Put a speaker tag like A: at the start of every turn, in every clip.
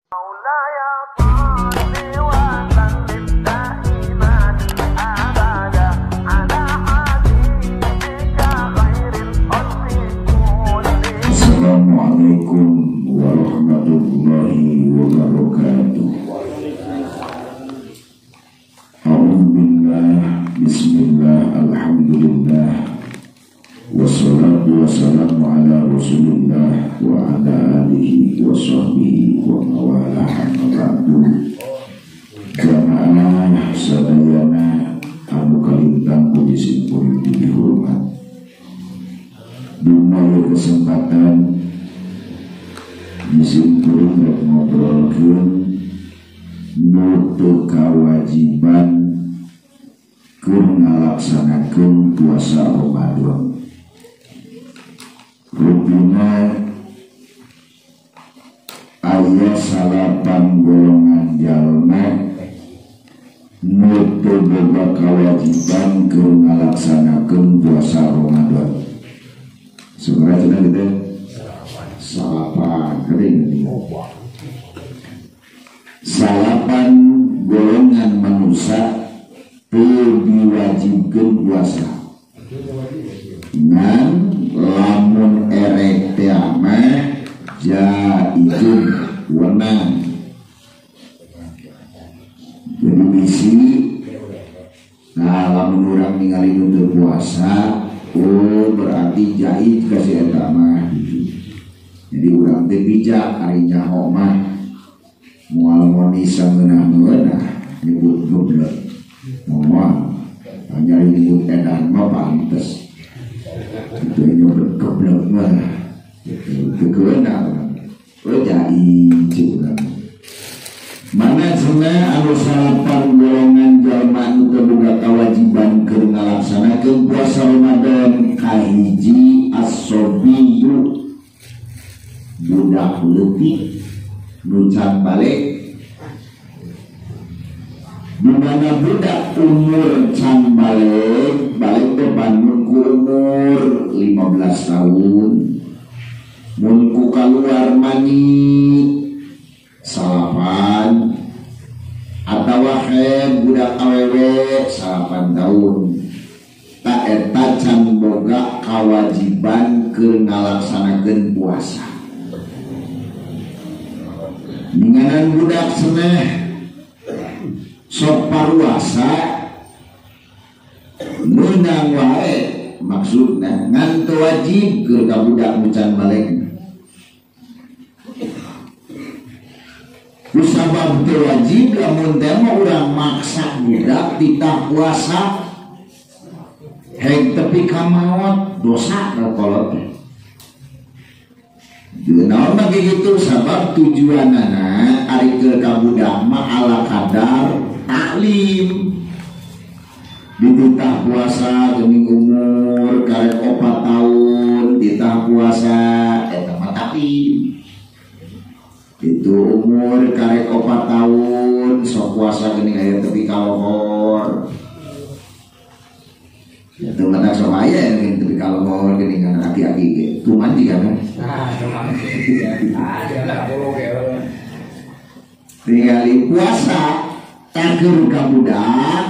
A: Assalamualaikum warahmatullahi wabarakatuh. Alhamdulillah, bismillah, alhamdulillah, wassalatu wassalamu ala rasulillah wa ala alihi wa sahbihi wa mawalah. Amma ba'du. Jamaah sadayana anu kalintang puji simkuring dihormat. Dina kesempatan disimkuring rek ngobrolkeun nu teu kawajiban keur ngalaksanakeun puasa Ramadan. Rupina aya salapan golongan jalma nu teu boga kawajiban keur ngalaksanakeun puasa Ramadan. Sebenarnya cenah gitu salapan kering salapan golongan manusia teu diwajibkeun puasa. Ngan lamun erek teh mah jaizun wenang. Jadi bisi nah lamun urang ningali nu teu puasa, oh berarti jaiz ka si eta mah gitu. Jadi urang teh bijak ari nyaho mah moal moni sangeunah-meunah nyebut goblok. Moal hanya nyebut edan mah pantes. Itu nyebut goblok mah gitu teu keunah urang. Oh jaiz urang. Mana cenah anu salapan golongan jalma anu teu boga kawajiban keur ngalaksanakeun puasa Ramadan? Kahiji as-sobiyu, budak leutik nu can balik. Di mana budak umur can balik, balik teh bangun ku umur 15 tahun. Mun ku kaluar mani salapan atawa haid budak awewe 8 tahun. Tak eta can boga kawajiban keur ngalaksanakeun puasa. Ninganan budak seneh sok paruasa meunang wae maksudna ngan teu wajib keur ka budak nu can balik. Kusabab teu wajib lamun teh mah urang maksa budak titah puasa heg tepi ka maot dosa kolot teh. Naon mah kitu sabab tujuanana ari keur ka budak mah ala kadar taklim. Dititah puasa geuning umur karek 4 tahun dititah puasa eta mah taklim. Itu umur karek 4 tahun sok puasa geuning aya tepi ka lohor. Itu mata sok aya geuning tepi ka lohor geuning aki-aki ge. Tuman jiga kan?
B: Ah, tuman.
A: Tingali puasa tangkeun ka budak.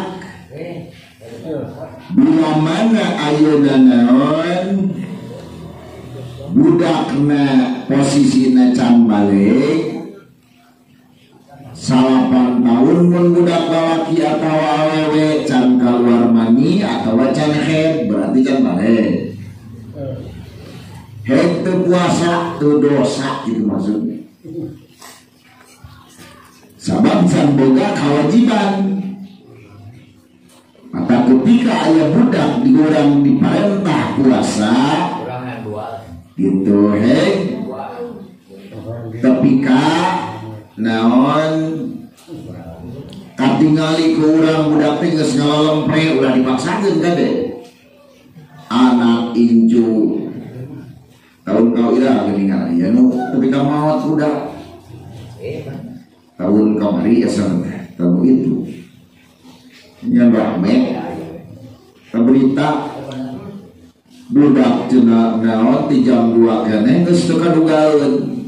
A: Bila mana ayeuna naon budakna posisina can balik 8 tahun mun budak lalaki atawa awewe can kaluar mani atawa can haid berarti can balik. Haid teu puasa teu dosa gitu maksudnya. Sabab can boga kewajiban. Maka ketika aya budak diurang diperintah puasa gitu hei tapi ka naon katingali ku urang budak teh geus ngalolempre ulah dipaksakeun kade anak incu tahun kau ira geuningan aya nu tepi ka maot budak tahun kamari asa tahun itu nya rame berita budak cenah naon ti jam 2 keneh geus teu kadugaeun.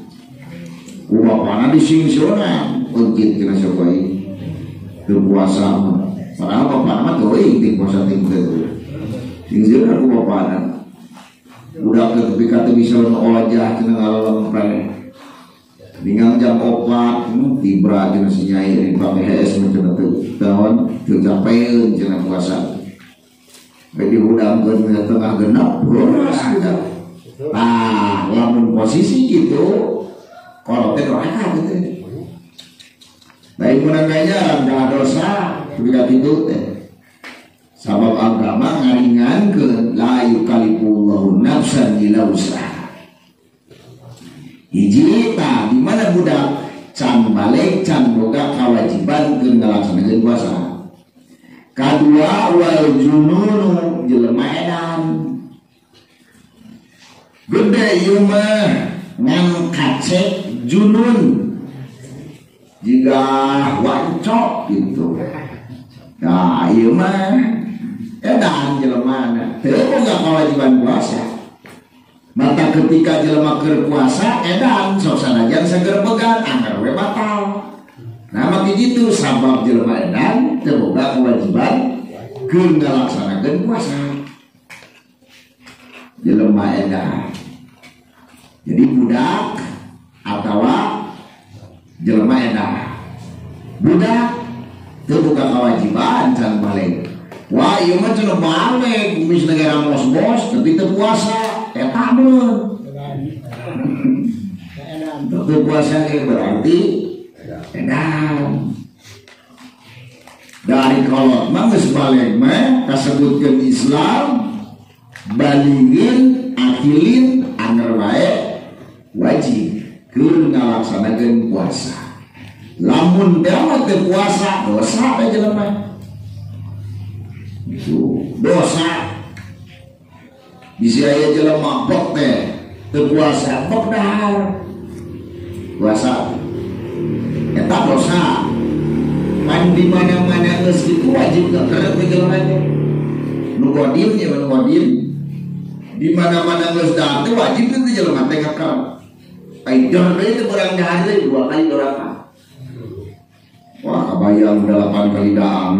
A: Ku bapana disingsionan ungkit cenah sok wae teu puasa mah. Padahal bapana mah teuing teu puasa teu teu. Singsionan ku bapana. Budak teh tepi ka teu bisa ojah cenah ngalalempre. Tinggal jam 4 tibra cenah si nyai dipake hees mah cenah teu taon teu capeun cenah puasa. Jadi hudangkeun tengah genap boros budak. Tah, lamun posisi gitu kolot teh doraka gitu. Lain menang ganjaran kalah dosa tepi ka kitu teh. Sabab agama ngaringankeun la yukallifullahu nafsan illa wus'aha. Hiji tah di mana budak can balik can boga kewajiban keur ngalaksanakeun puasa. Kadua wal jununu jelema edan. Gede ieu mah ngan kacek junun. Jiga wancok gitu. Nah, ieu mah edan jelema na teu boga kewajiban puasa. Maka ketika jelema keur puasa edan sok sanajan seger began anggar we batal. Nah, maka gitu sabab jelema edan teu boga kewajiban keur ngalaksanakeun puasa. Jelema edan. Jadi budak atawa jelema edan. Budak teu boga kewajiban can balik. Wah, ieu mah cenah balik kumis negara mos-mos tapi teu puasa. Eta mun. Teu puasa ge berarti edan. Dari kolot mah geus balik mah kasebutkeun Islam balingin akilin anger wae wajib keur ngalaksanakeun puasa. Lamun dawa teu puasa dosa teh jelema. Itu dosa. Bisi aya jelema bok teh teu puasa bok dahar. Puasa eta dosa. Pan di mana-mana geus kitu wajib ngekerep we jelema teh. Nu godin ya nu godin. Di mana-mana geus dahar teh wajib teh jelema teh ngekerep. Ai dahar teh barang dahar teh 2 kali doraka. Wah, kabayang 8 kali dahar.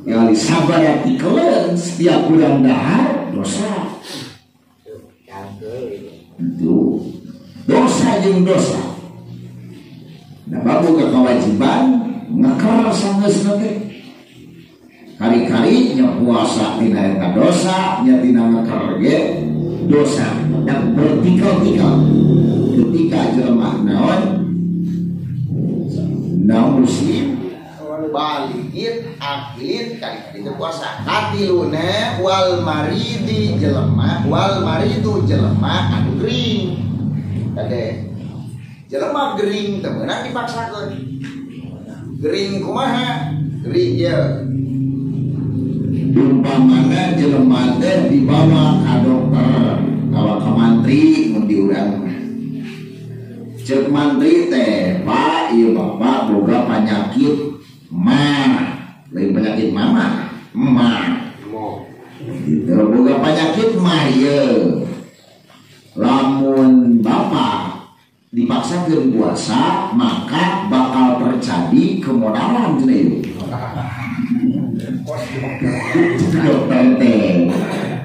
A: Ngali sabar artikelen setiap bulan dahar dosa. Itu dosa jeung dosa. Nah, baboga kewajiban ngeker sangeusna teh. Kari-kari nya puasa tina eta dosa, nya tina ngeker ge dosa. Dan bertikal-tikal ketika jelema naon naon muslim baligin akilin kali-kali teu puasa. Katiluna wal maridi jelema wal maridu jelema anu gering. Kade jelema gering teu meunang dipaksakeun. Gering kumaha? Gering ieu. Umpamana jelema teh dibawa ka dokter, bawa ka mantri mun di urang mah. Ceuk mantri teh, "Pak, ieu bapak boga panyakit mah, lain penyakit mama, mah." Gitu, boga penyakit mah ieu. Lamun bapak dipaksakeun puasa, maka bakal terjadi kemodaran cenah ieu. Dokter teh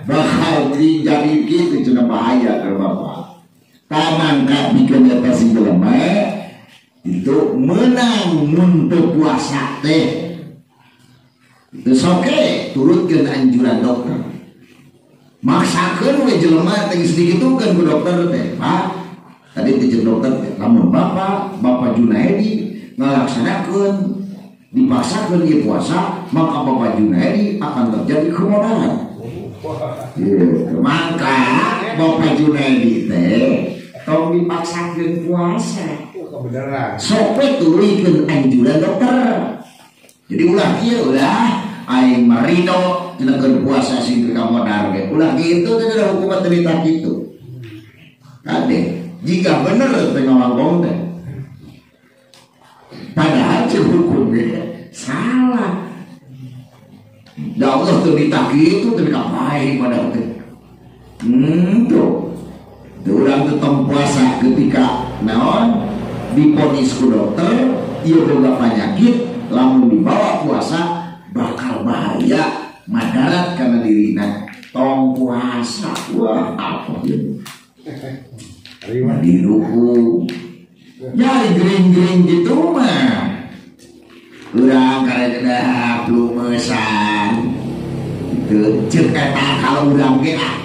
A: bakal jadi kitu cenah bahaya keur bapak. Tamangka pikeun eta si jelema itu menang mun teu puasa teh. Itu soke turutkeun anjuran dokter. Maksakeun we jelema teh geus dikitukeun ku dokter teh, Pak. Tadi teh jeung dokter teh, lamun bapak, Bapak Junaedi ngalaksanakeun dipaksakeun ieu puasa, maka Bapak Junaedi akan terjadi kemodaran. Gitu. Maka Bapak Junaedi teh tong dipaksakeun puasa.
B: Kebenaran.
A: Sok we turutkeun anjuran dokter. Jadi ulah kieu ulah aing marido cenah keur puasa sing keur kamodar ge. Ulah kitu teh da hukuman teh ditah kitu. Kade, jika bener teh ngomong teh. Padahal cek hukum ge salah. Da Allah teu ditah kitu teh kapae padahal teh. Tuh. Teu urang teh tong puasa ketika naon? Diponis ku dokter ieu boga penyakit lamun dibawa puasa bakal bahaya madarat kana dirina tong puasa wah apa ieu diruku ya gering-gering gitu mah urang karena lumesan gitu ceuk eta kalau urang ge ah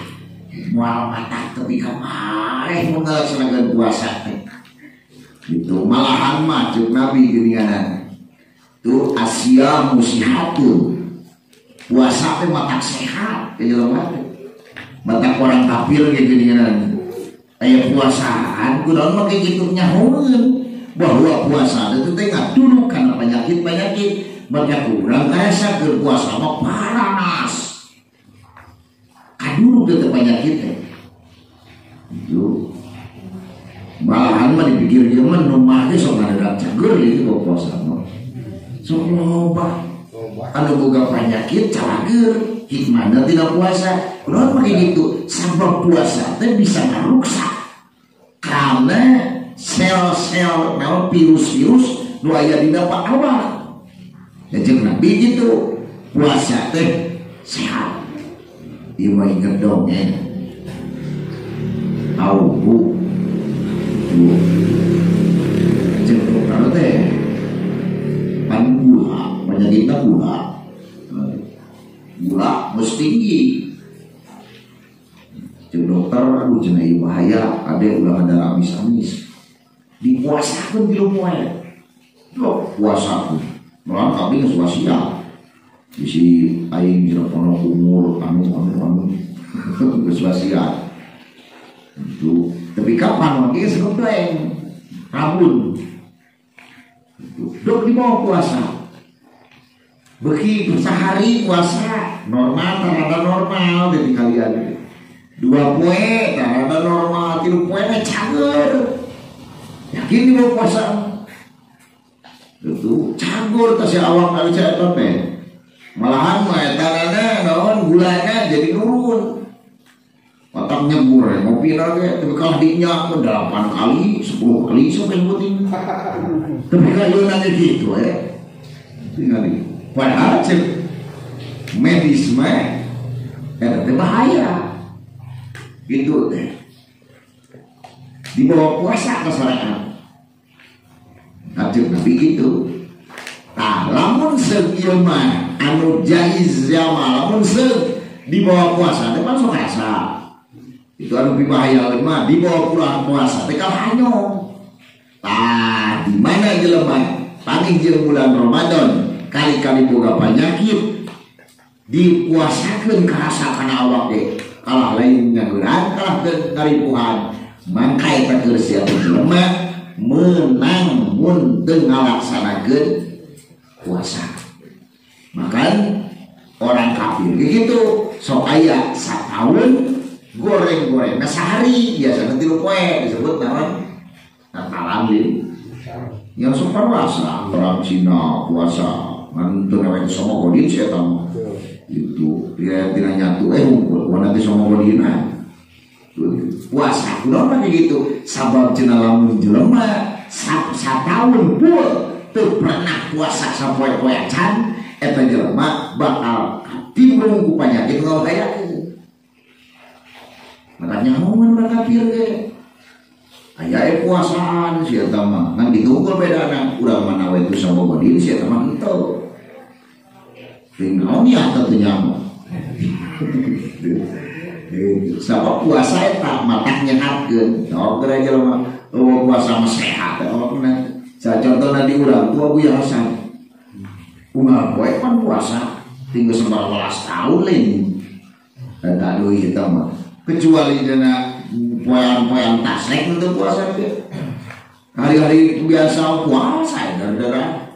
A: moal mata tepi ka mareh mun ngalaksanakeun puasa teh gitu malahan mah ceuk Nabi geuninganan tuh asia musihatun puasa teh matak sehat ke jelema teh matak orang kafir ge geuninganan aya puasaan kunaon mah kitu nyahoeun bahwa puasa itu teh ngaduluk kana penyakit-penyakit banyak urang karasa keur puasa mah paranas kaduluk teh penyakit teh gitu malahan mah dipikir ieu mah nu mah ge sok ngaredak cager ieu puasa mah sok loba anu boga penyakit cager hikmahna tidak puasa kunaon mah kitu sabab puasa teh bisa ngaruksak karena sel-sel naon virus-virus nu aya dina awak. Ya ceuk Nabi gitu puasa teh sehat. Ieu mah inget dongeng. Au bu. Ceuk dokter teh pan gula, penyakitna gula. Gula mesti tinggi. Ceuk dokter aduh cenah ieu bahaya, ade ulah ada amis-amis. Dipuasakeun tilu poe. Loh, puasakeun. Malah kami geus wasiat. Bisi aing dina pono umur anu geus wasiat. Itu tapi kapan mah geus gebleng. Rabun. Dok dibawa puasa. Beuki sehari puasa normal terhadap normal dari kalian. Dua poe terhadap normal, tilu poe mah cager. Yakin di bawah puasa itu cagur tas awak kali saya teh malahan mah eta naon gulanya jadi nurun otak nyebur ngopi lagi tapi kalau dinyak 8 kali 10 kali sampai nyebutin tapi kalau nanya gitu ya tinggal padahal cek medis mah eta teh bahaya gitu teh di bawah puasa ke sorangan Nabi gitu tah lamun seug ieu mah anu jaiz ya mah lamun seug di bawah puasa teh pan sok rasa itu anu pibahaya mah di bawah pulang puasa teh kalahanyong tah di mana jelema panggih jeung bulan Ramadan kali-kali boga penyakit dipuasakeun karasa kana awak ge kalah lain ngageuran kalah ngaripuhan mangka eta keur sia jelema menang mun teu ngalaksanakeun puasa. Makan orang kafir gitu sok aya sataun goreng-goreng nah sehari biasana 3 poe disebut naon Natalan lin. Yang sok puasa orang Cina puasa ngan teu nawe sama godin sia eta mah. Itu dia tina nyatu hungkul nanti sama godin puasa kunaon mah gitu sabab cenah lamun jelema sataun pun teu pernah puasa sapoe-poe acan eta jelema bakal katimbrung ku panyakit ngabahayakeun makanya nyahoan urang kafir ge aya puasaan si eta mah ngan kitu unggul bedana urang mah nawe tu sabogodin si eta mah henteu teu naon ya teu nyaho sabab puasa eta matak nyehatkeun sok geura jelema eueuh puasa mah sehat awakna sa contohna di urang tua Buya Hasan unggal poe pan puasa tinggal 19 tahun lain eta deui eta mah kecuali dina poean-poean tasrek teu puasa teh hari-hari biasa puasa gara-gara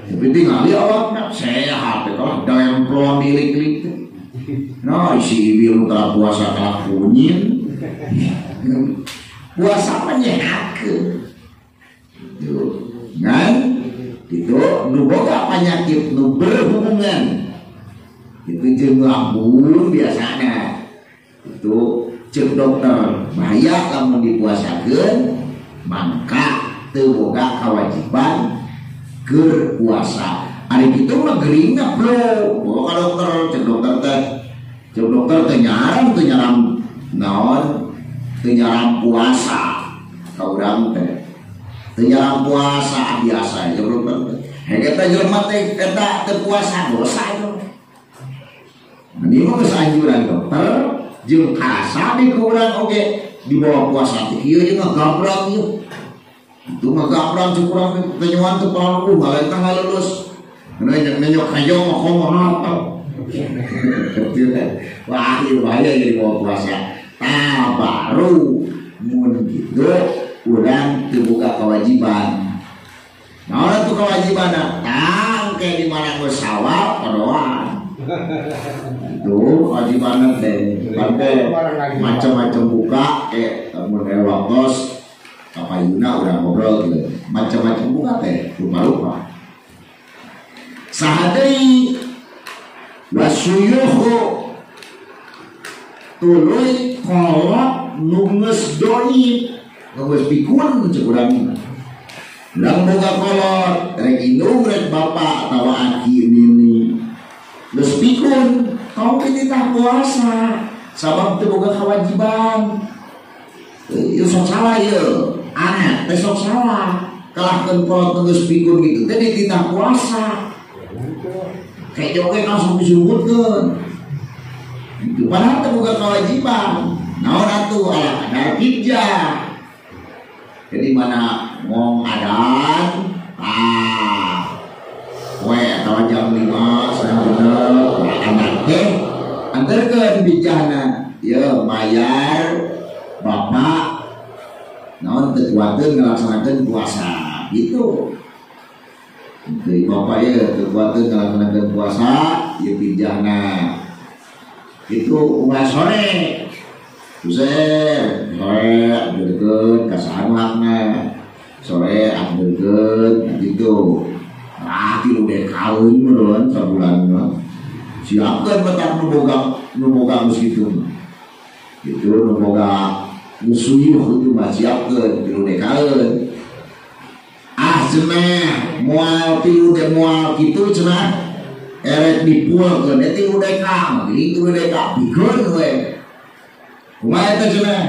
A: tapi tingali awakna sehat teh kalah daemplon dilik-lik teh. Nah, isi ibil telah puasa kalah kunyit. Puasa menyehatkeun. Ngan itu nu boga penyakit nu berhubungan itu jeung lambung biasana. Itu cek dokter bahaya lamun dipuasakeun mangka teu boga kewajiban keur puasa. Ari kitu mah geuringna bro, bawa ka dokter, cek dokter teh. Cek dokter teh nyaram teu nyaram naon? Teu nyaram puasa ka urang teh. Teu nyaram puasa biasa cek dokter teh. Hege teh jelema teh eta teu puasa dosa itu. Ini mah geus anjuran dokter jeung karasa di ku urang oge dibawa puasa teh kieu jeung ngagabrak ieu. Itu ngagabrak cek urang teh nyuan teu pareuh ngalentah ngalulus. Nenyok hayo mah komo nonton. Wah, ieu bahaya jadi bawa puasa. Tah baru mun kitu urang teu boga kewajiban. Naon atuh kewajibanna? Tah engke di mana geus sawab kodoan. Itu kewajibanna teh. Bante macam-macam buka kayak mun aya waktos kapayuna urang ngobrol gitu. Macam-macam buka teh rupa-rupa. Sahadeui wasuyuhu tuluy kolot nu geus doib nu geus pikun cek urang. Urang boga kolot rek indung rek bapak atawa aki nini geus pikun tong dititah puasa sabab teu boga kewajiban. Ieu sok salah ieu anak teh sok salah kalahkeun kolot nu geus pikun kitu teh dititah puasa. Kayak joget langsung disebutkan. Itu padahal teu boga kewajiban. Naon atuh ala kadar pijah. Jadi mana ngong adan poe atawa jam 5 sedang bener anak teh anterkeun bijahna ieu mayar bapak naon teu kuateun ngalaksanakeun puasa gitu. Jadi bapak ya kekuatan ngelaksanakan puasa ya pijahna itu ulah sore buset sore deket kasanakna sore deket gitu ah tilu dekaun meureun sabulan mah siapkeun betah nu boga geus kitu gitu nu boga nu suyuh itu mah siapkeun tilu dekaun. Ah cenah moal tilu de moal kitu cenah erek dipualkeun eta tilu deka geuning tilu deka pikeun we kumaha eta cenah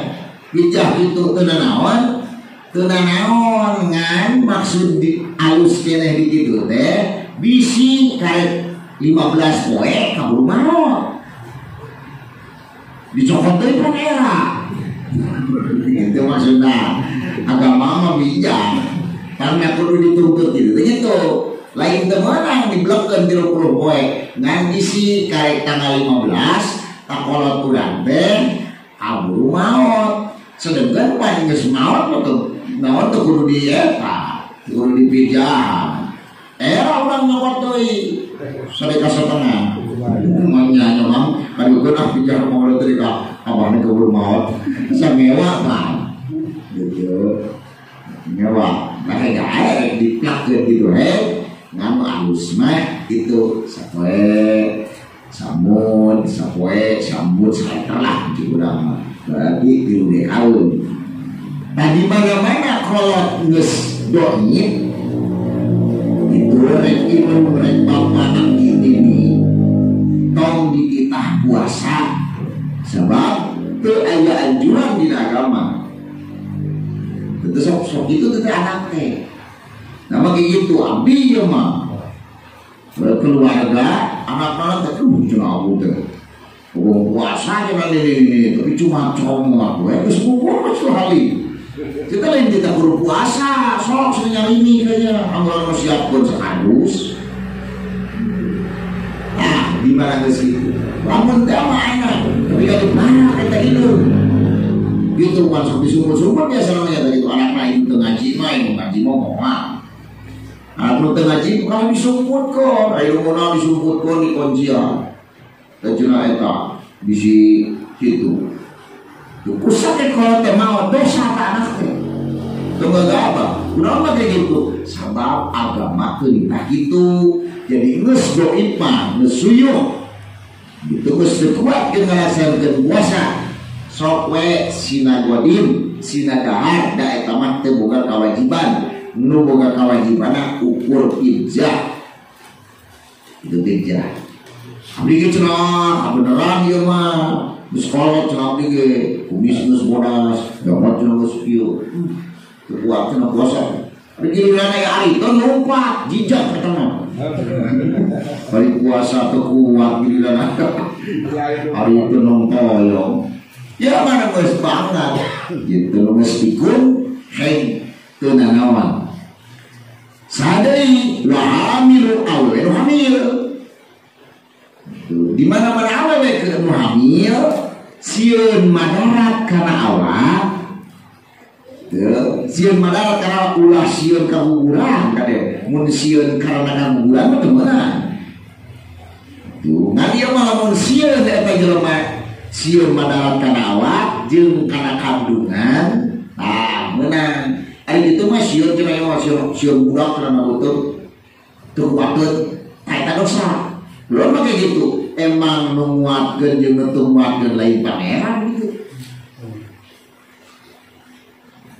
A: bijah kitu teu nanaon ngan maksud di alus keneh di kitu teh bisi karek 15 poe kaburu maot dicokot deui pan era itu maksudna agama mah bijak karena kudu dituntut gitu gitu lain teu meunang diblekeun 30 poe ngan isi karek tanggal 15 takolot urang teh kaburu maot sedengkeun pan geus maot mah teu naon teu kudu di eta kudu dipijahan era urang nyokot deui sadeka setengah mah nyomang kadukeun ah pijah mah teh ka abahna kaburu maot sangewa pan gitu ngewa nah ya diplakkeun gitu he ngan alus mah itu sapoe samud sapoe sambut saeter lah cik urang mah berarti tilu dekaun. Nah di mana-mana kolot geus doib itu rek indung rek bapak aki ini tong dititah puasa sebab teu aya anjuran dina agama. Itu sok-sok itu teh anak teh. Nah kayak gitu abdi ya mah keluarga anak-anak teh cenah aku teh puasa jangan ini tapi cuma cowok aku geus kukur sekali. Kita lain kita kudu puasa sok senyal ini kayaknya anggaran siapkeun sekadus. Nah di mana geus kitu lamun teh mah anak tapi ka mana eta indung gitu kan sok disumput-sumput biasa namanya tadi itu anak lain teu ngaji mah ngaji mah moal anak nu teu ngaji kalau disumput kok ayo moal disumput kok di kuncian teh cenah eta bisi kitu kusak teh kalau teh maot dosa ka anak teh teu apa kunaon mah kayak gitu sabab agama teu nitah kitu jadi geus doib mah geus suyuh gitu geus teu kuat keur ngalaksanakeun puasa. Sok we sina godim sina dahar da eta mah teu boga kewajiban. Nu boga kewajibanna ukur pizza. Itu pizza. Abdi ge cenah beneran ieu mah. Geus kolot cenah abdi ge, kumis geus bodas, jonggot cenah geus kieu. Teu kuat cenah puasa. Ari giliran aya ari teu lompat jijak eta mah. Bari puasa teu kuat giliran ari teu nongtoyong. Ya mana geus banget gitu geus pikun hei teu nanaon. Sadai wa hamilu awe nu hamil. Di mana-mana awewe keur nu hamil sieun madarat kana awak. Teu sieun madarat kana ulah sieun kaguguran kade. Mun sieun karena kaguguran mah teu meunang. Tuh ngan ieu mah lamun sieun eta jelema sieun madarat kana awak jeung kana kandungan tah meunang. Ari kitu mah sieun cenah ieu sieun budak kana beuteung teu kuateun tah eta dosa. Belum kayak gitu emang nu nguatkeun jeung nu teu nguatkeun lain pangeran gitu.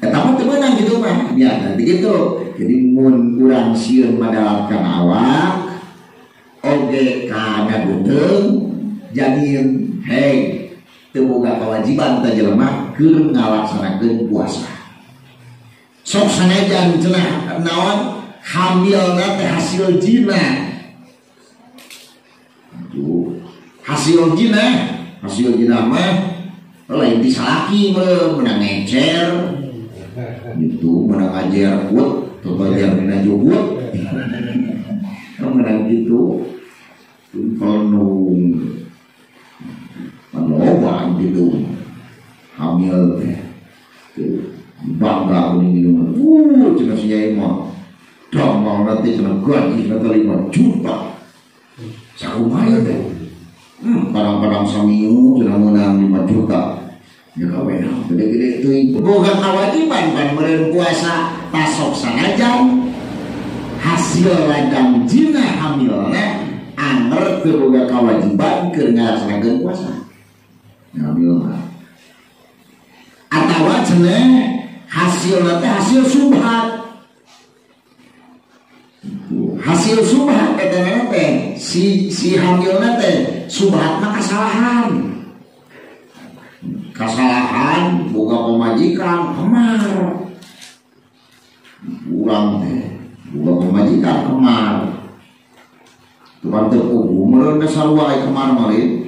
A: Eta mah teu meunang gitu mah. Ya nanti gitu. Jadi mun urang sieun madarat kana awak oge kana beuteung janin hei teu boga kewajiban teh jelema keur ngalaksanakeun puasa. Sok sanajan cenah naon hamilna teh hasil zina. Hasil zina mah lain di salaki menang ngecer gitu, menang ajar kut, ajar dina jugut. Menang gitu. Kalau loba gitu hamil teh. Bangga kuning minum. Cenah si nyai mah. Damang nanti cenah gaji nanti 5 juta. Sakumaha teh. Kadang-kadang saminggu cenah meunang 5 juta. Ya kawe gede-gede teuing. Boga kewajiban pan meureun puasa tasok sanajan hasil ladang zina hamilna anger teu boga kewajiban keur ngalaksanakeun puasa. Hamil mah. Atawa cenah hasilna teh hasil subhat. Hasil subhat eta teh si hamilna teh subhat mah kasalahan. Kasalahan boga pamajikan kemar. Urang teh boga pamajikan kemar. Tuhan teu puguh meureun teh sarua aya kemar mah lain.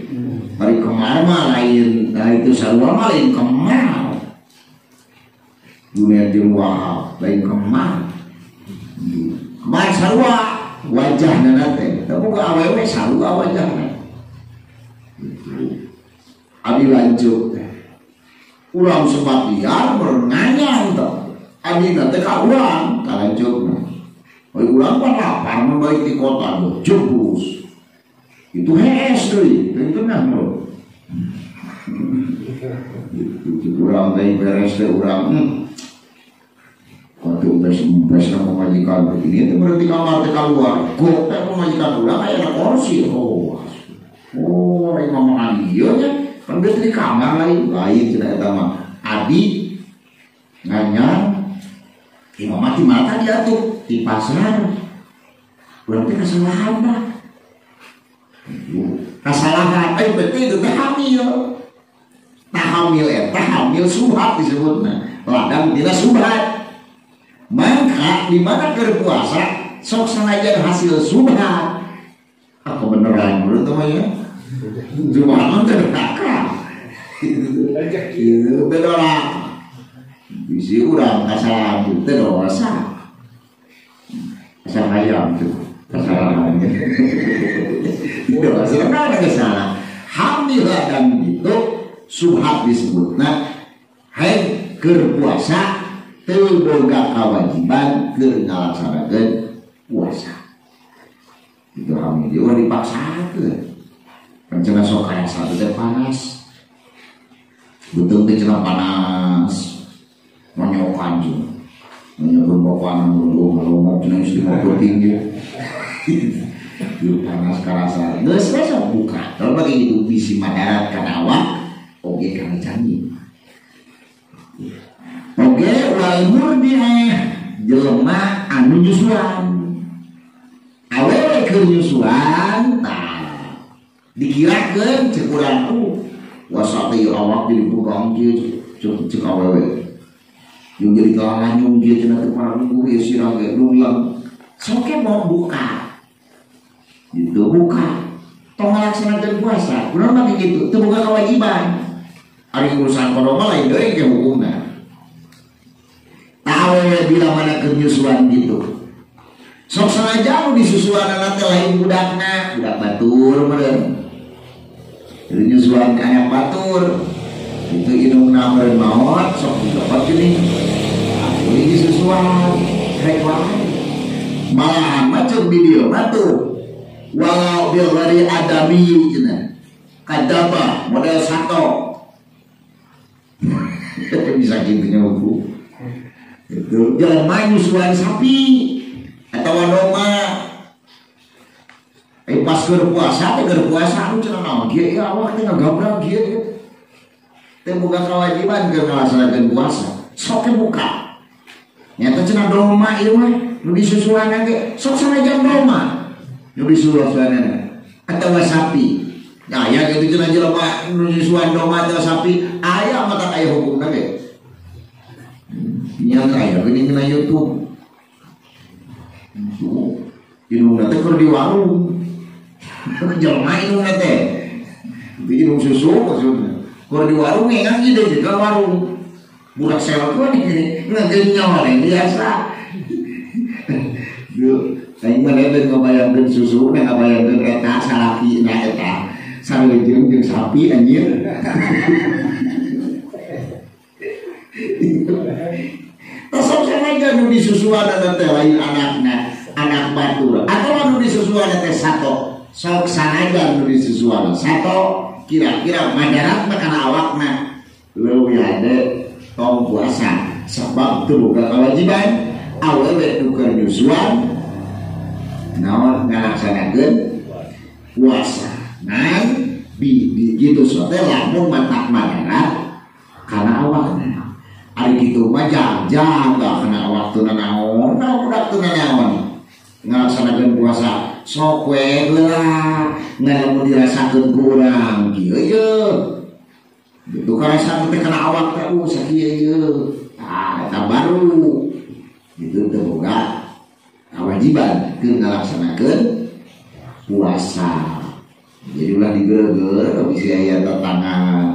A: Bari kemar mah lain, nah itu sarua mah lain kemar. Dunia jeung wahab lain kemar. Kemar sarua wajahna teh, teu boga awewe sarua wajahna. Abi lanjut teh. Urang sempat liar bernanyang teh. Abi teh ka urang ka lanjutna. Oi urang mah lapar mah balik di kota jebus. Itu hees deui, teu ngeunah mah. Itu urang teh beres teh urang. Waktu empes-empes na pamajikan begini itu berarti kamar teh keluar. Gok teh pamajikan urang aya na kursi. Oh, oh, ngomong ieu nya. Kan geus di kamar lain, lain cenah eta mah. Adi nganyar imam mati mata dia tuh di pasar. Urang teh kasalahan dah. Kasalahan, berarti itu teh hamil. Tah hamil eta hamil subhat disebutna. Ladang dina subhat. Maka di mana keur puasa sok sanajan hasil subhat. Apa beneran menurut teman ya? Jumahan teh neraka. Itu teh doraka. Bisi urang kasalahan teh dosa. Asal hayam tuh kesalahan. Dosa kan ada kesalahan. Hamil dan itu subhat disebutna. Hai keur puasa teu boga kewajiban keur ngalaksanakeun puasa. Itu hamil dia ulah dipaksakeun. Kan cenah sok karasa teh panas. Beuteung teh cenah panas. Monyokan jeung monyokan bapana ngomong cenah istri mah penting ge. Ieu panas karasa. Geus we sok buka. Kalau bagi hidup bisi madarat kana awak oge kana cai. Oge wal murdiah jelema anu nyusuan. Awewe keur nyusuan tah dikirakeun cek urang puasa teh awak jadi bugang kieu cek awewe. Jeung jadi kalanyung kieu cenah teu paranggu ieu sirah ge lunglang. Soke mau buka. Gitu buka. Tong ngalaksanakeun puasa, kunaon mah kitu teu boga kewajiban. Ari urusan kono mah lain deui ke hukumna. Awewe bila mana keur nyusuan gitu. Sok sanajan nu disusuanana teh lain budakna, budak batur meureun. Jadi nyusuan ka anak batur. Itu indungna meureun maot sok didapat geuning. Atuh disusuan rek wae. Malahan mah ceuk di dieu mah tuh. Walau bil ghairi adami cenah. Kadaba model sato. Bisa kitu nya hukum. Itu jelema nyusuan sapi atau domba. Pas keur puasa teh keur puasa anu cenah naon kieu ieu awak teh ngagabrang kieu. Teh boga kewajiban keur ngalaksanakeun puasa. Sok buka. Nyata cenah domba ieu mah nu disusuanna ge sok sanajan domba nu disusuanna atawa sapi. Nah, aya kitu cenah jelema nu nyusuan domba atawa sapi aya mah tak aya hukumna ge. Nya aya geuning na YouTube. Tuh, indungna teh keur di warung. Jelema indungna teh. Itu indung susu maksudna. Keur di warung ngang ide ka warung. Budak sewak mah ngegenyol biasa. Duh, aing mah teh ngabayangkeun susu, ngabayangkeun eta salaki na eta. Sareujeung jeung sapi anjir. Sok sanajan nu disusuanana teh lain anakna, anak batur. Atawa nu disusuanana teh sato. Sok sanajan nu disusuanana sato, kira-kira madarat mah kana awakna. Leuwih hade tong puasa sebab teu boga kewajiban awewe nu keur nyusuan naon ngalaksanakeun puasa. Nah, bi gitu sok teh lamun matak madarat kana awakna. Ari kitu mah jaga kana awak teu nanaon, budak teu nanaon. Ngalaksanakeun puasa sok we heula, ngan lamun dirasakeun ku urang kieu ye. Gitu karasa teh kana awak teh sakieu ye. Ah, eta baru. Gitu teu boga kewajiban keur ngalaksanakeun puasa. Jadi ulah digeugeur bisi aya tetangga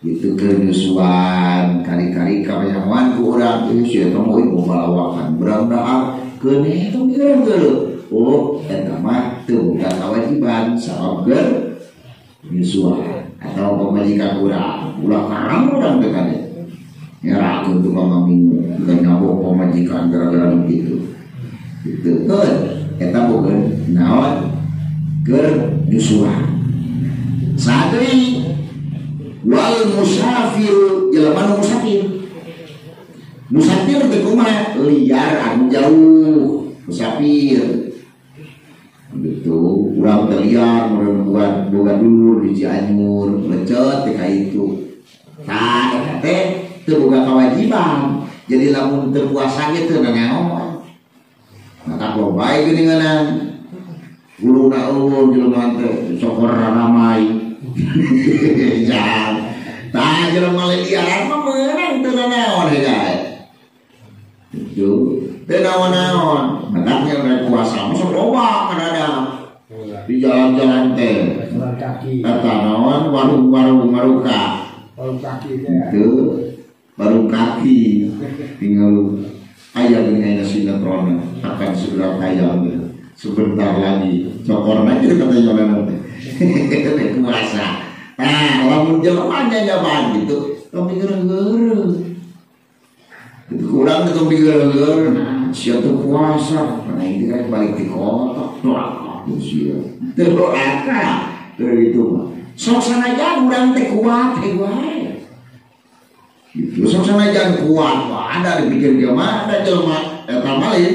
A: gitu keur nyusuan kari-kari kapanyawan ku urang ieu si eta mah ieu balawakan berang dahar keuneh tong digeureuh. Oh eta mah teu boga kewajiban sabab keur nyusuan atau pamajikan urang ulah karang urang teh kade nyerakeun tukang minggu bukan nyabok pamajikan gara-gara gitu gitu keun eta boga naon keur nyusuan sadeuy wal musafir jelema nu musafir. Musafir teh kumaha? Liar anu jauh, musafir. Gitu, urang teh liar mun boga dulur di Cianjur, lecet teh ka itu. Tah eta teh teu boga kewajiban. Jadi lamun teu puasa ge teu nanaon. Mata loba geuninganan. Guluna eueuh jelema teh sokor ramai. Jangan. Tah jelema liaran mah meunang teu nanaon heuh. Itu teu naon-naon. Mataknya rek puasa mah sok loba kadang di jalan-jalan teh.
B: Jalan kaki.
A: Eta naon warung-warung maruka.
B: Warung kaki teh.
A: Itu warung kaki. Tinggal aya geuning aya sinetron akan segera tayang sebentar lagi. Cokor aja katanya orang teh. Puasa. Nah, lamun jelema nyanyabaan gitu, tong digeureuh. Itu kurang tong digeureuh. Sia teu puasa, nah ini kan balik di kota. Doraka sia. Teu doraka. Teu gitu mah. Sok sanajan urang teh kuat teh wae. Gitu sok sanajan kuat, ada dipikir dia mah ada jelema eta mah lain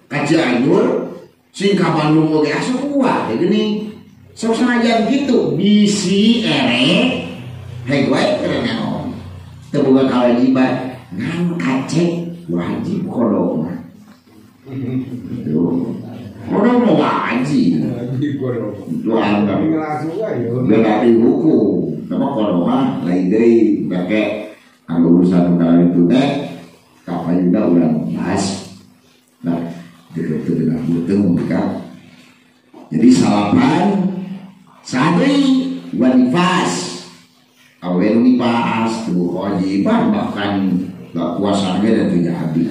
A: ka Cianjur sing ka Bandung oge asa kuat ya geuning. Sok sanajan gitu bisi erek Heg wae teu naon. Teu boga kawajiban ngan kacek wajib qada mah. Tuh. Qada mah wajib. Itu anggap. Beda hukum. Sama qada mah lain deui make anu urusan kana itu teh kapayuna urang bahas. Nah, deket dengan beuteung ka. Jadi salapan sadri wa nifas. Awe nifas tuh kewajiban bahkan gak puasa ge dan teu jadi.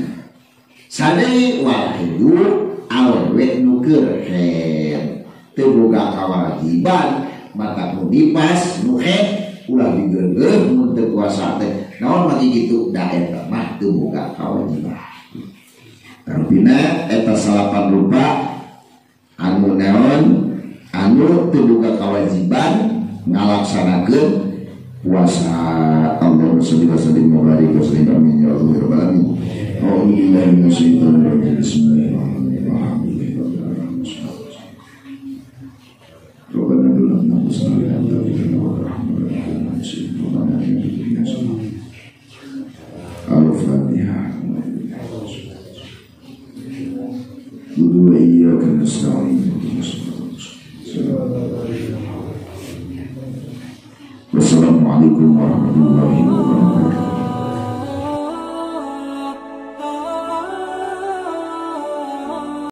A: Sadri wal hidu awewe nu keur haid. Teu boga kawajiban mata nu nifas nu haid ulah digeureuh mun teu puasa teh. Naon mah kitu da eta mah teu boga kawajiban. Artinya eta salapan rupa anu naon anu teu boga kawajiban ngalaksanakeun puasa. Allahumma sholli wa sallim wa barik wa sallim amin ya Allah ya rabbal alamin. A'udzu billahi minasyaitonir rajim. Bismillahirrahmanirrahim. Rabbana dhalamna anfusana wa in lam taghfir lana wa tarhamna lanakunanna minal khasirin. Al-Fatihah. Wa iyyaka nasta'in. Wassalamualaikum warahmatullahi wabarakatuh.